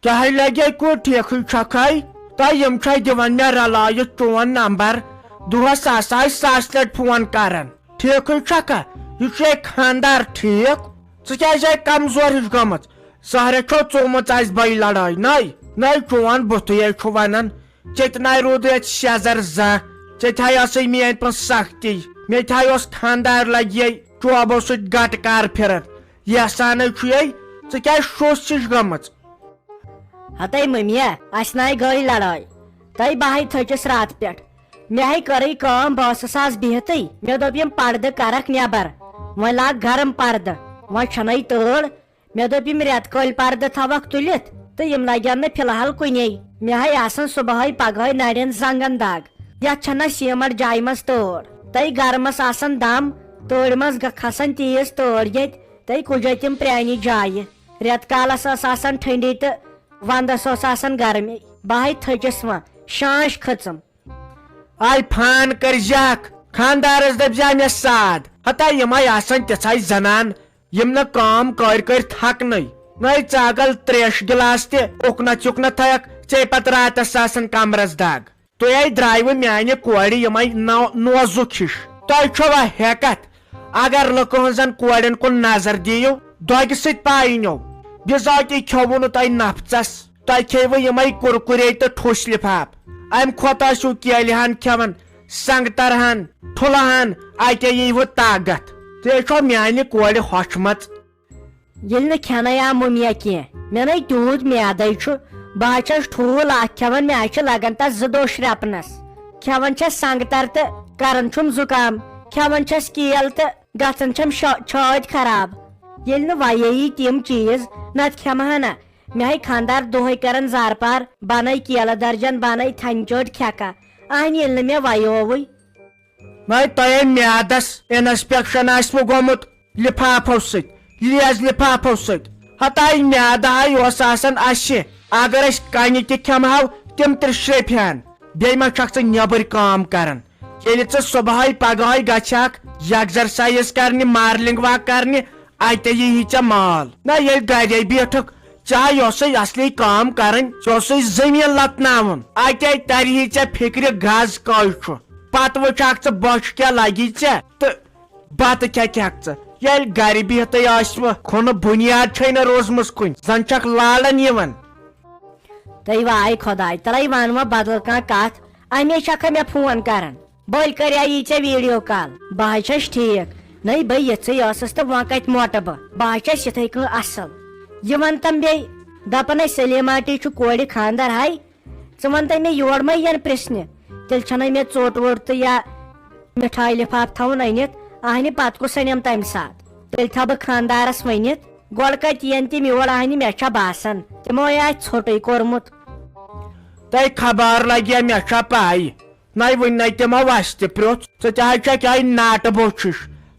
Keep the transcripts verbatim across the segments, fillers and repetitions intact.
کیٛاہ لگے کوٗر، ٹھیکھٕے چھکھے؟ تۄہہِ یِم چھے دِوان مےٚ رلٲیِتھ چون نمبر، دۄہس آسہٕ ہاے ساس لٹہِ فون کران۔ ٹھیکھٕے چھکھا؟ یہِ چھُے خاندار ٹھیک؟ ژٕ کیٛازِ آے کمزور ہِش گٔمٕژ؟ سہرے چھو ژومٕژ آسہِ بٔے لڑٲے۔ نٔے، نٔے چون بُتھٕے ہے چھُ ونان۔ ژےٚ تہِ ناے روٗدٕے اتہِ شیزر زانٛہہ۔ ژےٚ تہِ ہاے ٲسٕے میٲنۍ پٲٹھۍ سختی۔ مےٚ تہِ ہاے اوس خاندار لگہِ چوبو سۭتۍ گٹہٕ کار پھران۔ یہِ احسانے چھُے۔ ژٕ کیٛازِ شوٚش ہِش گٔمٕژ؟ ہتے مٔمیا، اسہِ ناے گٔے لڑٲے۔ تہٕ بہٕ ہاے تھٔچِس راتہٕ پٮ۪ٹھ۔ مےٚ ہاے کٔرٕے کٲم، بہٕ ٲسٕس آز بِہتٕے۔ مےٚ دوٚپ، یِم پردٕ کرکھ نٮ۪بر، وۄنۍ لاگ گرم پردٕ۔ وۄنۍ چھنَے تۭر۔ مےٚ دوٚپ، یِم رٮ۪تہٕ کٲلۍ پردٕ تھاوکھ تُلِتھ تہٕ یِم لگن نہٕ فی الحال کُنے۔ مےٚ ہاے آسن صبحٲے پگہٲے نرٮ۪ن زنگن دگ۔ یتھ چھنہ سیمٹ جایہِ منٛز تۭر۔ تہٕ گرمس آسن دم، تۭرِ منٛز گ-، کھسن تیز تۭر ییٚتہِ۔ تہٕ کُجے تِم پرٛانہِ جایہِ۔ رٮ۪تہٕ کالس ٲس آسان ٹھنڈی تہٕ ونٛدس ٲس آسان گرمی۔ بہٕ ہاے تھٔچِس وۄنۍ، شانٛش کھٔژٕم۔ آے فان کٔرۍ زیکھ، خاندارس دٔپۍ زِ مےٚ ساد۔ ہتا یِمے آسان تِژھے زنان، یِم نہٕ کٲم کٔرۍ کٔرۍ تھکنٕے۔ نٔے ژاگل تریش گلاس تہِ اُکنتھ یُکنتھ تھایکھ ژے پتہٕ راتس آسان کمرس دگ۔ تُہۍ ہے درٛایوٕ میانہِ کورِ یِمے نو-، نوزُک ہِش۔ تۄہہِ چھوا ہٮ۪کتھ؟ اگر لُکہٕ ہٕنٛزن کورٮ۪ن کُن نظر دِیِو، دۄگہِ سۭتۍ پاینیو۔ بِذٲتی کھیوٚوُ نہٕ تۄہہِ نفژس۔ تۄہہِ کھیٚیوٕ یِمے کُرکُرے تہٕ ٹھوٚش لِفاف۔ امہِ کھۄتہٕ ٲسِو کیلہِ ہن کھٮ۪وان، سنگتر ہن، ٹھُلہٕ ہن، اتے ییٖہوٕ طاقت۔ تُہۍ چھو میانہِ کورِ ہۄچھمژ۔ ییٚلہِ نہٕ کھٮ۪نَے آو مُمیا کینٛہہ، مےٚ نَے تیوٗت میادَے چھُ، بہٕ حظ چھَس ٹھوٗل اَکھ کھٮ۪وان، مےٚ حظ چھِ لَگان تَتھ زٕ دۄہ شرٛپنَس۔ کھٮ۪وان چھَس سنٛگتر تہٕ کَران چھُم زُکام، کھٮ۪وان چھَس کیل تہٕ گژھان چھَم شا-، چھٲتۍ خراب۔ ییٚلہِ نہٕ وَیے یی تِم چیٖز، نَتہٕ کھٮ۪مہٕ ہا نہ۔ مےٚ ہے خانٛدار دۄہَے کَران زارپار، بَنَے کیلہٕ درجن، بَنَے تھَنہِ چٔٹ کھٮ۪کھا۔ اَہنہِ ییٚلہِ نہٕ مےٚ وَیووُے۔ نَے تۄہے میادس انسپیکشن آسِوٕ گوٚمُت لفافو سۭتۍ، لیز لفافو سۭتۍ۔ ہتاے میادٕ ہاے اوس آسان اسہِ، اگر أسۍ کنہِ تہِ کھٮ۪مہو، تِم تہِ شرٛپہِ ہن۔ بیٚیہِ ما چھکھ ژٕ نیٚبٕرۍ کٲم کران؟ ییٚلہِ ژٕ صبحٲے پگہٲے گژھکھ exercise کرنہِ، morning walk کرنہِ، اتے یی ژےٚ مال۔ نہ، ییٚلہِ گرے بیٹھکھ، چاہے یۄسٕے اصلی کٲم کرٕنۍ، یۄسٕے زٔمیٖن لتناوُن، اتے ترِ ہی ژےٚ فکرِ گز کٔہۍ چھُ۔ پتہٕ وٕچھکھ ژٕ بۄچھِ کیٛاہ لگی ژےٚ تہٕ بتہٕ کیٛاہ کھٮ۪کھ ژٕ۔ ییٚلہِ گرِ بِہتٕے آسِوٕ، کھُنہٕ بُنیاد چھے نہٕ روٗزمٕژ کُنہِ، زن چھکھ لالن یِوان۔ تہٕ واے خۄداے، تَلَے وَن وۄنۍ بدل کانٛہہ کَتھ۔ اَمے چھَکھا مےٚ فون کران؟ بٔلۍ کَرے یی ژےٚ video call۔ بہٕ حظ چھَس ٹھیٖک۔ نَے بہٕ یِژھٕے ٲسٕس تہٕ وۄنۍ کَتہِ موٹہٕ بہٕ؟ بہٕ حظ چھَس یِتھَے کٔنۍ اَصٕل۔ یہِ وَن تَم بیٚیہِ، دَپان ٲسۍ، سلیمہ آنٹی چھُ کورِ خانٛدر ہاے۔ ژٕ وَن تَے مےٚ یور ما یِن پرٛژھنہِ؟ تیٚلہِ چھَنَے مےٚ ژوٚٹ ووٚٹ تہٕ یا مِٹھایہِ لِفاف تھاوُن أنِتھ۔ اَہنہِ پَتہٕ کُس اَنٮ۪م تَمہِ ساتہٕ؟ تیٚلہِ تھاوٕ بہٕ خانٛدارَس ؤنِتھ۔ گۄڈٕ کَتہِ یِن تِم یور؟ اَہنہِ مےٚ چھا باسان، تِمو ہے آسہِ ژھوٚٹُے کوٚرمُت۔ تۄہہِ خبر لگہِ یا مےٚ چھا پَے؟ نَے وٕنہِ نَے تِمو وَسہِ تہِ پرٛوٚژھ۔ ژٕ تہِ حظ چھَکھ یِہوٚے ناٹہٕ بوٚچھِش۔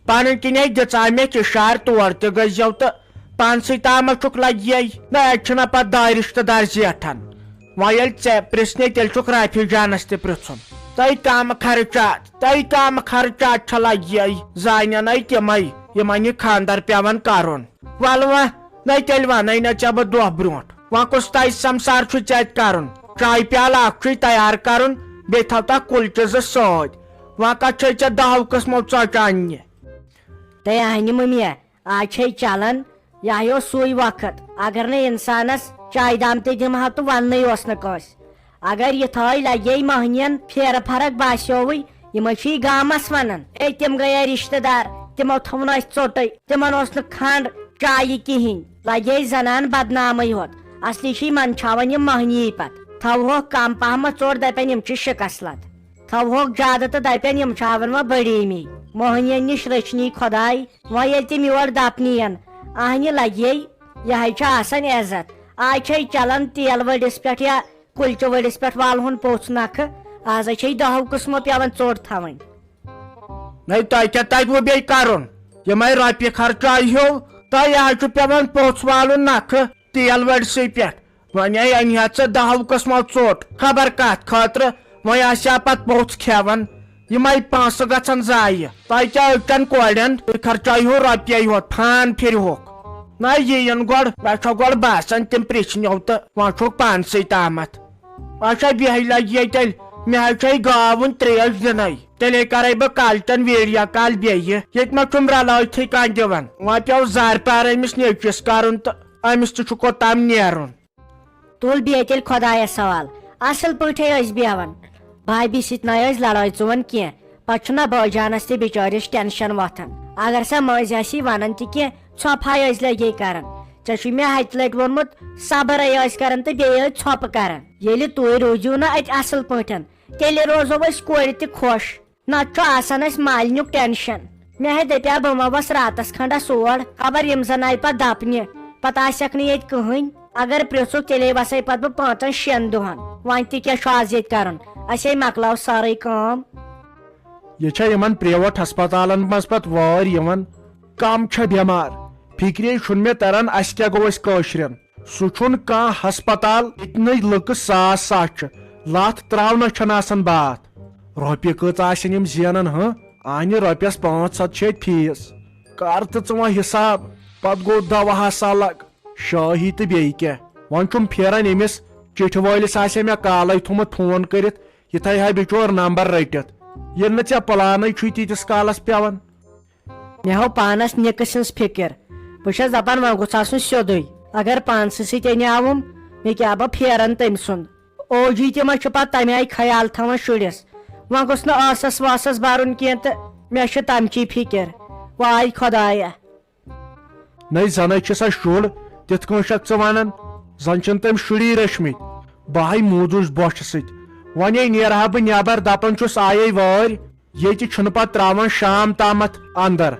پَنٕنۍ کِنۍ ہے دِژاے مےٚ اِشارٕ تور تہِ گٔژھۍزیو تہٕ پانسٕے تامَتھ چھُکھ لگہِ۔ نہ، اَتہِ چھُنہ پَتہٕ دارِ رِشتہٕ دار زیٹھان۔ وۄنۍ ییٚلہِ ژےٚ پرٛژھنے، تیٚلہِ چھُکھ رافی جانَس تہِ پرٛژھُن۔ تۄہہِ کَم خرچات، تۄہہِ کَم خرچات چھےٚ لگہِ۔ زانن ہے تِمَے، یِمَن یہِ خانٛدر پٮ۪وان کَرُن۔ وَلہٕ وۄنۍ، نَے تیٚلہِ وَنَے نہ ژےٚ بہٕ دۄہ برونٛٹھ۔ وۄنۍ کُس تَے سَمسار چھُے ژےٚ اَتہِ کَرُن؟ چایہِ پیالہٕ اَکھ چھُے تیار کَرُن، بیٚیہِ تھاو تَتھ کُلچہِ زٕ سۭتۍ۔ وۄنۍ کَتھ چھے ژےٚ دَہَو قٕسمو ژۄچہِ اَننہِ؟ تہٕ اَہنہِ مٔمیا، آز چھے چلان، یہِ ہا اوس سُے وقت، اگر نہٕ اِنسانَس چایہِ دام تہِ دِمہٕ ہا تہٕ وَننٕے اوس نہٕ کٲنٛسہِ۔ اگر یِتھٲے لگے مٔہنِین پھیرٕ فرق باسیووٕے، یِمے چھِ یہِ گامس ونان، "ہے، تِم گٔیے رشتہٕ دار، تِمو تھوٚو نہٕ اسہِ ژوٚٹُے، تِمن اوس نہٕ کھنڈ چایہِ کِہینۍ۔" لگے زنان بدنامٕے ہوت، اصلی چھِ یہِ منٛدچھاوان یِم مٔہنِی پتہٕ۔ تھاوہوکھ کم پہمتھ ژوٚٹ، دپن یِم چھِ شکس لد۔ تھاوہوکھ زیادٕ تہٕ دپن یِم چھِ ہاوان وۄنۍ بٔڑیمی۔ مٔہنِین نِش رٔچھنی خۄداے، وۄنۍ ییٚلہِ تِم یور دپنہِ یِن، اہنہِ لگے، یہے چھُ آسان عزت۔ آز چھے چلان تیل ؤڑِس پٮ۪ٹھ یا کُلچہِ ؤڑِس پٮ۪ٹھ والہون پوٚژھ نکھٕ، آز ہے چھے دَہو قٕسمو پٮ۪وان ژوٚٹ تھاوٕنۍ۔ نَے تۄہہِ کیٛاہ تَگوٕ بیٚیہِ کَرُن؟ یِمَے رۄپیہِ خرچایہِ ہیوٚو، تۄہہِ حظ چھُ پٮ۪وان پوٚژھ والُن نکھٕ تیل ؤڑسٕے پٮ۪ٹھ۔ وۄنۍ ہے اَنہِ ہا ژٕ دَہو قٕسمو ژوٚٹ، خبر کَتھ خٲطرٕ، وۄنۍ آسہِ ہا پَتہٕ پوٚژھ کھٮ۪وان۔ یِمَے پونٛسہٕ گژھن ضایع۔ تۄہہِ کیٛاہ أکٹٮ۪ن کورٮ۪ن؟ تُہۍ خرچٲیہو رۄپیہِ یوت، فان پھِرِہوکھ۔ نہ، یِیِن گۄڈٕ، مےٚ چھُ گۄڈٕ باسان تِم پرٛژھنو تہٕ وۄنۍ چھُکھ پانسٕے تامَتھ۔ اچھا، بیٚہہ لگہِ ییٚتہِ تیٚلہِ، مےٚ حظ چھے گاوُن ترٛیش دِنَے، تیٚلے کَرَے بہٕ کالچَن ویٖڈیو کال بیٚیہِ، ییٚتہِ ما چھُم رلٲوتھٕے کانٛہہ دِوان۔ وۄنۍ پیوٚو زارٕ پار أمِس نیٚچوِس کَرُن تہٕ أمِس تہِ چھُ کوٚتام نیرُن۔ تُل بیٚیہِ تیٚلہِ خۄدایَس سوال، اَصٕل پٲٹھۍ ٲسۍ بیٚہوان، بھابھی سۭتۍ نَے ٲسۍ لڑٲے ژُوان کینٛہہ، پَتہٕ چھُنہ بٲے جانَس تہِ بِچٲرِس ٹٮ۪نشَن وۄتھان۔ اگر سا مٔنٛزۍ آسی وَنان تہِ کینٛہہ، ژھۄپہٕ ہَے ٲسۍ لگے کران۔ ژےٚ چھُے مےٚ ہَتہِ لَٹہِ ووٚنمُت، صبر ہے ٲسۍ کران تہٕ بیٚیہِ ٲسۍ ژھۄپہٕ کران۔ ییٚلہِ تُہۍ روٗزِو نہ اَتہِ اَصٕل پٲٹھۍ، تیٚلہِ روزو أسۍ کورِ تہِ خۄش۔ نتہٕ چھُ آسان اسہِ مالنیُک ٹینشن۔ مےٚ ہے دپیٛاو بہٕ ما وسہٕ راتس کھنڈس اور، خبر یِم زن آیہِ پتہٕ دپنہِ، پتہٕ آسٮ۪کھ نہٕ ییٚتہِ کٕہٕنۍ۔ اگر پرژھُکھ، تیٚلے وسے پتہٕ بہٕ پانٛژن شٮ۪ن دۄہن۔ وۄنۍ تہِ کیٛاہ چھُ از ییٚتہِ کرُن؟ اسے مۄکلاو سٲرٕے کٲم۔ یہِ چھا یِمن پریویٹ ہسپتالن منٛز پتہٕ وٲرۍ یِوان؟ کم چھا بٮ۪مار؟ فکرے چھُنہٕ مےٚ تران، اسہِ کیٛاہ گوٚو اسہِ کٲشرٮ۪ن؟ سُہ چھُنہٕ کانٛہہ ہسپتال، ییٚتہِ نَے لُکہٕ ساس ساس چھِ، لَتھ ترٛاونَس چھَنہٕ آسان باتھ۔ رۄپیہِ کٔژ آسن یِم زینان، ہہ؟ اَہنہِ رۄپیَس پانٛژھ ہَتھ چھِ ییٚتہِ فیٖس۔ کر تہٕ ژٕ وۄنۍ حساب، پتہٕ گوٚو دَواہَس الگ، شٲہی تہٕ بیٚیہِ کیٛاہ۔ وۄنۍ چھُم پھیران أمِس چِٹھِ وٲلِس آسہِ ہے مےٚ کالَے تھوٚمُت فون کٔرِتھ، یہِ تھایہِ ہا بِچور نمبر رٔٹِتھ۔ ییٚلہِ نہٕ ژےٚ پلانٕے چھُے تیٖتِس کالَس پٮ۪وان۔ مےٚ ہو پانس نِکہٕ سٕنٛز فِکر۔ بہٕ چھَس دَپان، وۄنۍ گوٚژھ آسُن سیوٚدُے۔ اگر پانسٕے سۭتۍ اَنیاوُم، مےٚ کیٛاہ بہٕ پھیران تٔمۍ سُنٛد؟ او جی تہِ ما چھُ پتہٕ تَمہِ آیہِ خیال تھاوان شُرِس؟ وۄنۍ گوٚژھ نہٕ ٲسَس وٲسَس بَرُن کینٛہہ تہٕ مےٚ چھِ تَمچی فِکر۔ واے خۄدایا! نَے زَنَے چھِ سا شُر، تِتھ کٔنۍ چھَکھ ژٕ وَنان؟ زَن چھِنہٕ تٔمۍ شُری رٔچھمٕتۍ۔ بہٕ ہَے موٗدُس بۄچھِ سۭتۍ۔ وۄنۍ ہے نیرٕ ہا بہٕ نٮ۪بر، دَپان چھُس، آیے وٲرۍ۔ ییٚتہِ چھُنہٕ پتہٕ ترٛاوان شام تامتھ اندر۔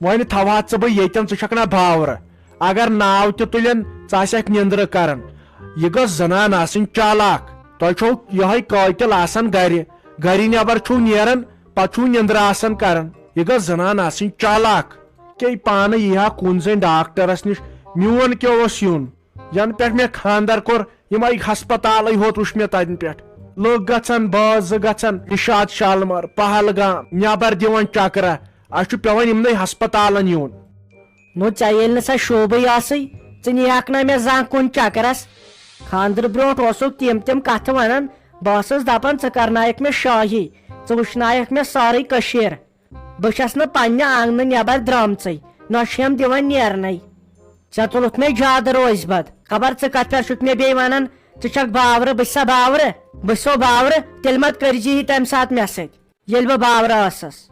وۄنۍ تھاوہا ژٕ بہٕ ییٚتٮ۪ن، ژٕ چھکھ نا باورٕ۔ اگر ناو تہِ تُلن، ژٕ آسکھ نِندرٕ کران۔ یہِ گٔژھ زنان آسٕنۍ چالاک۔ تۄہہِ چھو یِہوٚے قٲتِل آسان گرِ۔ گرِ نٮ۪بر چھُو نیران، پتہٕ چھُو نِندرٕ آسان کران۔ یہِ گٔژھ زنان آسٕنۍ چالاک۔ ژےٚ پانہٕ یی ہا کُن زٔنۍ ڈاکٹرس نِش، میون کیٛاہ اوس یُن؟ ینہٕ پٮ۪ٹھ مےٚ خانٛدر کوٚر، یِمے ہسپتالٕے ہوت وٕچھ مےٚ تتہِ پٮ۪ٹھ۔ لُکھ گژھن، بٲژ زٕ گژھن نشاط شالمٲر، پہلگام، نٮ۪بر دِوان چکرا۔ اسہِ چھُ پٮ۪وان یِمنٕے ہسپتالن یُن۔ نو، ژےٚ ییٚلہِ نہٕ سۄ شوٗبٕے آسٕے، ژٕ نِہکھ نہ مےٚ زانٛہہ کُن چکرس۔ خانٛدرٕ برونٛٹھ اوسُکھ تِم تِم کتھٕ ونان، بہٕ ٲسٕس دپان، ژٕ کرنایکھ مےٚ شٲہی، ژٕ وٕچھنایکھ مےٚ سٲرٕے کٔشیٖر۔ بہٕ چھَس نہٕ پننہِ آنگنہٕ نٮ۪بر درٛامژٕے، نہ چھِ یِم دِوان نیرنَے۔ ژےٚ تُلُتھ مےٚ زیادٕ روزِ بد۔ خبر ژٕ کتھ پٮ۪ٹھ چھُکھ مےٚ بیٚیہِ ونان، ژٕ چھکھ باورٕ، بہٕ چھسا باورٕ؟ بہٕ چھسو باورٕ، تیٚلہِ مت کٔرزِ یہِ تمہِ ساتہٕ مےٚ سۭتۍ، ییٚلہِ بہٕ باورٕ ٲسٕس۔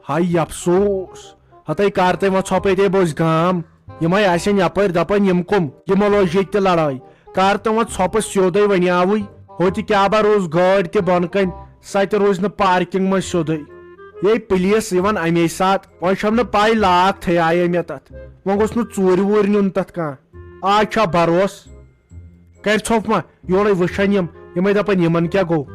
ہاے افسوس، ہتے کر تٔمۍ وۄنۍ ژھۄپہٕ ییٚتے بوزِ گام۔ یِمے آسن یپٲرۍ دپان، یِم کُم؟ یِمو لٲج ییٚتہِ تہِ لڑٲے۔ کر تہٕ وۄنۍ ژھۄپہٕ سیوٚدُے ونیاوٕے۔ ہوٚتہِ کیٛاہ با روٗز گٲڑۍ تہِ بۄنہٕ کنۍ، سۄ تہِ روزِ نہٕ پارکنگ منٛز سیوٚدُے۔ یے پُلیٖس یِوان اَمے ساتہٕ، وۄنۍ چھَم نہٕ پَے لاک تھیایے مےٚ تَتھ۔ وۄنۍ گوٚژھ نہٕ ژوٗرِ ووٗرِ نیُن تَتھ کانٛہہ۔ آز چھا بروس؟ کَرِ ژھۄپہٕ ما، یورَے وٕچھَن یِم، یِمَے دَپَن یِمَن کیٛاہ گوٚو۔